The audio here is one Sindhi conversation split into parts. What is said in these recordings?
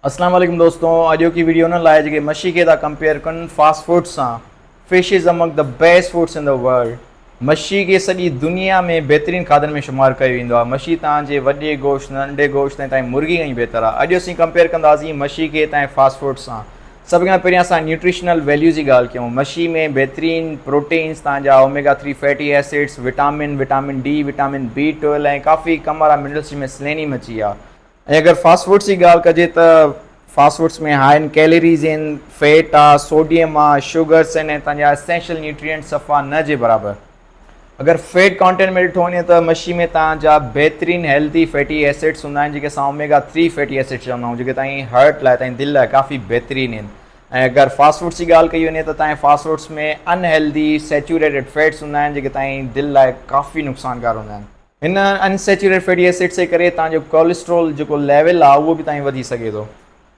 اسلام عليڪم دوستو اڄوڪي ويڊيو انهن لاء جيڪي مشي کي ٿا ڪمپيئر ڪن فاسٽ فوڊ سان fish is among the best foods in the world مشي کي سڄي دنيا ۾ بهترين کاڌن ۾ شمار ڪيو ويندو آهي مشي تان جي وڏي گوشت ننڍي گوشت ۽ تائين مرغي کان ئي بهتر آهي اڄ اسين ڪمپيئر ڪنداسين مشي کي تائين فاسٽ فوڊ سان سڀ کان پهريان اسان نيوٽريشنل ويليوز جي ڳالهه ڪيون مشي ۾ بهترين پروٽينز تان جا omega 3 fatty acids vitamin vitamin D vitamin B 12 ۽ ڪافي ڪم وارا منرلز جن ۾ سلينيم اچي ويا ۽ اگر فاسٽ فوڊس جي ڳالهه ڪجي ته فاسٽ فوڊس ۾ هاء ان ڪيلريز آهن، فيٽ آ، سوڊيم آ، شوگرس آهن ۽ تنهنجا جا اسينشل نيوٽرينٽس صفا نه جي برابر. اگر فيٽ ڪانٽينٽ ۾ ڏٺو وڃي ته مڇي ۾ تنهن جا بهترين هيلدي فيٽي ايسڊس هوندا آهن جيڪي اسان اوميگا ٿري فيٽي ايسڊس چوندا آهيون جيڪي تنهنجي هارٽ لاء تنهنجي دل لاء ڪافي بهترين آهن ۽ اگر فاسٽ فوڊس جي ڳالهه ڪئي وڃي ته تنهنجي فاسٽ فوڊس ۾ ان هيلدي سيچوريٽيڊ فيٽس هوندا آهن جيڪي تنهنجي دل لاء ڪافي نقصانڪار هوندا آهن. هن ان سيچوريٽيڊ فيٽي ايسڊس جي ڪري توهان جو ڪوليسٽرول جيڪو ليول آهي اهو به توهان وڌي سگهي ٿو.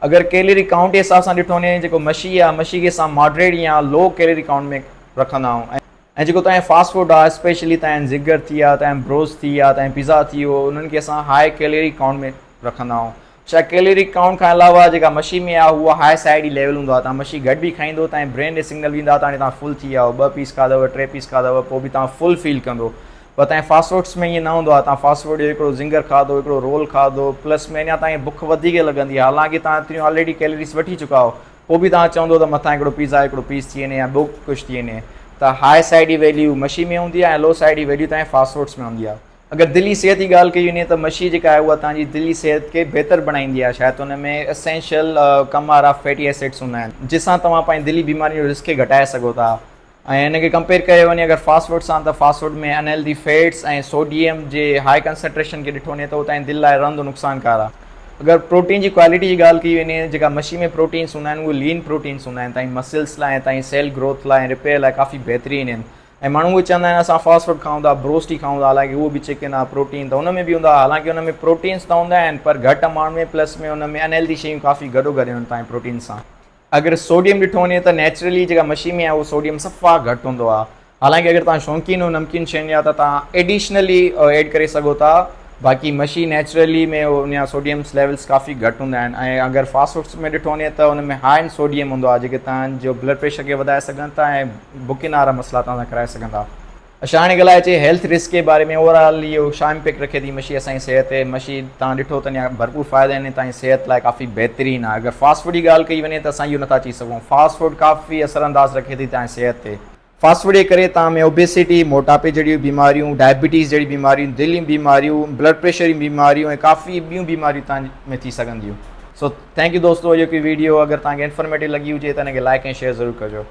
اگر ڪيلري ڪائونٽ جي حساب سان ڏٺو وڃي جيڪو مشي آهي مشي کي اسان ماڊريٽ يا لو ڪيلري ڪائونٽ ۾ رکندا آهيون ۽ جيڪو توهان فاسٽ فوڊ آهي اسپيشلي توهان زگر ٿي ويا توهان بروز ٿي ويا توهان پيزا ٿي ويو انهن کي اسان هاء ڪيلري ڪائونٽ ۾ رکندا آهيون ڇا ڪيلري ڪائونٽ کان علاوه جيڪا مشي ۾ آهي اها هاء سائيڊ ئي ليول هوندو آهي توهان مشي گهٽ به کائيندو تائين برين ڏي سگنل ويندا ته هاڻي توهان فل ٿي ويا آهيو ٻه پيس کاڌو ٽي پيس کاڌو پوء به توهان فل فيل ڪندو پر تائين فاسٽ فوڊس ۾ ائين نه هوندو آهي توهان فاسٽ فوڊ جو هڪڙو زنگر کاڌو هڪڙو رول کاڌو پلس ۾ اڃا تائين بک وڌيڪ لڳندي آهي حالانڪه توهان ايتريون آلريڊي ڪيلريز وٺي چڪا آهيو پوء به توهان چوندو ته مٿان هڪڙو پيزا هڪڙو پيس ٿي وڃي يا ٻيو ڪجهه ٿي وڃي ته هاء سائيڊ جي ويليو مشي ۾ هوندي آهي ۽ لو سائيڊ جي ويليو تائين فاسٽ فوڊس ۾ هوندي آهي اگر دلي صحت جي ڳالهه ڪئي وڃي ته مشي جيڪا آهي اها توهان جي دلي صحت کي بهتر بڻائيندي آهي شايد ان ۾ اسينشل ڪم وارا فيٽي ايسڊس هوندا آهن جنهن سان توهان پنهنجي دلي بيمارين جو رسڪ کي گهٽائي سگهو ٿا ۽ ان کي ڪمپيئر ڪيو وڃي اگر فاسٽ فوڊ سان ته فاسٽ فوڊ ۾ انهيلدي فيٽس ۽ سوڊيم جي هاء ڪنسنٽريشن کي ڏٺو وڃي ته اهو توهان جي دل لاء رهندو نقصانڪار آهي اگر پروٽين جي ڪوالٽي جي ڳالهه ڪئي وڃي جيڪا مشي ۾ پروٽينس هوندا آهن اهي لين پروٽينس هوندا آهن توهان جي مسلس لاء ۽ توهان جي سيل گروٿ لاء ۽ رپيئر لاء ڪافي بهترين آهن ۽ ماڻهو اهي چوندا آهن اسان فاسٽ فوڊ کائون ٿا بروسٽ ئي کائون ٿا حالانڪه اهو به چڪن آهي پروٽين ته ان ۾ به هوندا حالانڪه ان ۾ پروٽينس ته هوندا آهن پر گهٽ امائونٽ ۾ پلس ۾ ان ۾ انهيلدي شيون ڪافي گڏو گڏ آهن تائين پروٽين سان اگر سوڊيم ڏٺو وڃي ته نيچرلي جيڪا مشي ۾ آهي اهو سوڊيم صفا گهٽ هوندو آهي حالانڪه اگر توهان شوقين هو نمڪين شين جا ته توهان ايڊيشنلي ايڊ ڪري سگهو ٿا باقي مشي نيچرلي ۾ ان جا سوڊيمس ليولس ڪافي گهٽ هوندا آهن ۽ اگر فاسٽ فوڊس ۾ ڏٺو وڃي ته ان ۾ هاء ان سوڊيم هوندو آهي جيڪي توهان جو بلڊ پريشر کي وڌائي سگهن ٿا ۽ بڪين وارا مسئلا توهان سان ڪرائي سگهن ٿا. اڇا هاڻي ڳالهه اچي هيلٿ رسڪ جي باري ۾ اوور آل اهو ڇا امپيڪٽ رکي ٿي مشي اسان جي صحت تي مشي توهان ڏٺو ته اڃا ڀرپور فائدا آهن توهان جي صحت لاء ڪافي بهترين آهي اگر فاسٽ فوڊ جي ڳالهه ڪئي وڃي ته اسان اهو نٿا چئي سگهون فاسٽ فوڊ ڪافي اثر انداز رکي ٿي توهان جي صحت تي فاسٽ فوڊ جي ڪري توهان ۾ اوبيسٽي موٽاپي جهڙيون بيماريون ڊائبٽيز جهڙيون بيماريون دل جون بيماريون بلڊ پريشر جون بيماريون ۽ ڪافي ٻيون بيماريون توهان ۾ ٿي سگهن ٿيون سو thank you دوستو اڄوڪي ويڊيو اگر توهان کي انفارميٽو لڳي هجي ته ان کي لائڪ ۽ شيئر ضرور ڪجو.